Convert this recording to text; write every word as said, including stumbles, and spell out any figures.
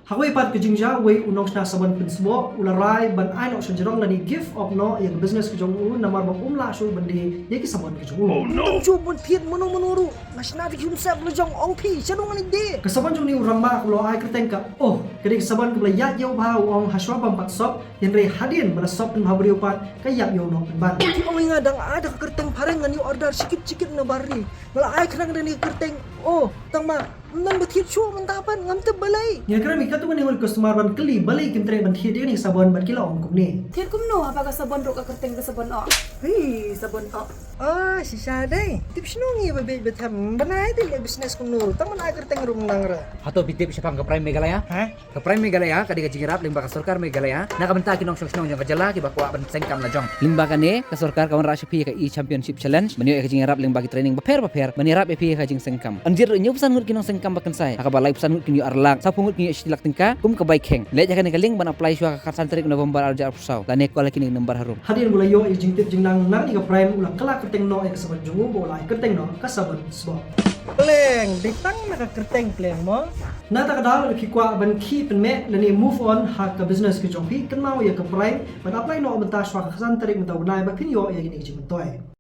Ha kawei pat ka jingjia, uwei u nongshna sabon pynsboh u la rai ban ai noh sha jrong lane give up noh ïa ka business ka jong u namar ba um lah shuh ban die ïa ki sabon ka jong u. Tang shu ban thied mano mano ruh, nga shna da ki humsep la jong, ong phi shano ngan die. Ka sabon jong une u rangbah ka la ai kyrteng ka Oh. Ka dei ka sabon kaba la ïaid ïew bha, u ong, ha shuwa bym pat sop, hynrei hadien ba la sop pynbha briew pat ka ïap ïew noh pynban. Ki ong ïa nga dang ai da ka kyrteng phareng, ngan ïoh order shikit shikit na bar ri. Ba la ai khnang da kane ka kyrteng Oh. Tang ma ym don ba thied shuh mynta pat, ngam tip balei. Nga kren ïa katto katne ngut ki customer ban kylli balei kim treh ban thied ïa kane ka sabon bad ki la ong kumne. Thied kumno haba ka sabon ruh ka kyrteng ka sabon Oh? Hi, sabon Oh. Oh, shisha dei. Tip shano ngi ba bieit ba them. Ban ai te leh business kumno ruh, tang ban ai kyrteng ruh ym nang re. Hato phi tip shaphang ka Prime Meghalaya? Ha? Ka Prime Meghalaya ka dei ka jingïarap lyngba ka sorkar Meghalaya na ka bynta ki nongshong shnong jong ka jylla kiba kwah ban seng kam la jong. Lyngba kane ka sorkar ka wanrah sha phi ïa ka E-Championship Challenge ban ïoh ïa ka jingïarap lyngba ki training bapher bapher ban ïarap ïa phi ïa ka jingseng kam. Hynriew ngut, hynñiewphew san ngut ki nongseng kam ba kynsai, ha kaba laiphew san ngut kin ïoh ar lak, sawphew ngut kin ïoh shi lak tyngka kum ka bai kheng. Leit ha kane ka link ban apply shuwa ka khatsan tarik November arhajar arphew saw lane call ha kine ki number harum. Hadien ba u la ïoh ïa ka jingtip jingnang na kane ka Prime, u la kylla kyrteng noh ïa ka sabon jong u bad u la ai kyrteng noh ka sabon sboh. Pleng, dei tang na ka kyrteng pleng mo. Na kata ka daw lada phi kwah ban khih pynmeh lane move on ha ka business ka jong phi, kynmaw ïa ka Prime bad apply noh mynta shuwa ka khatsan tarik mynta u bnai ba phin ïoh ïa kine ki jingmyntoi.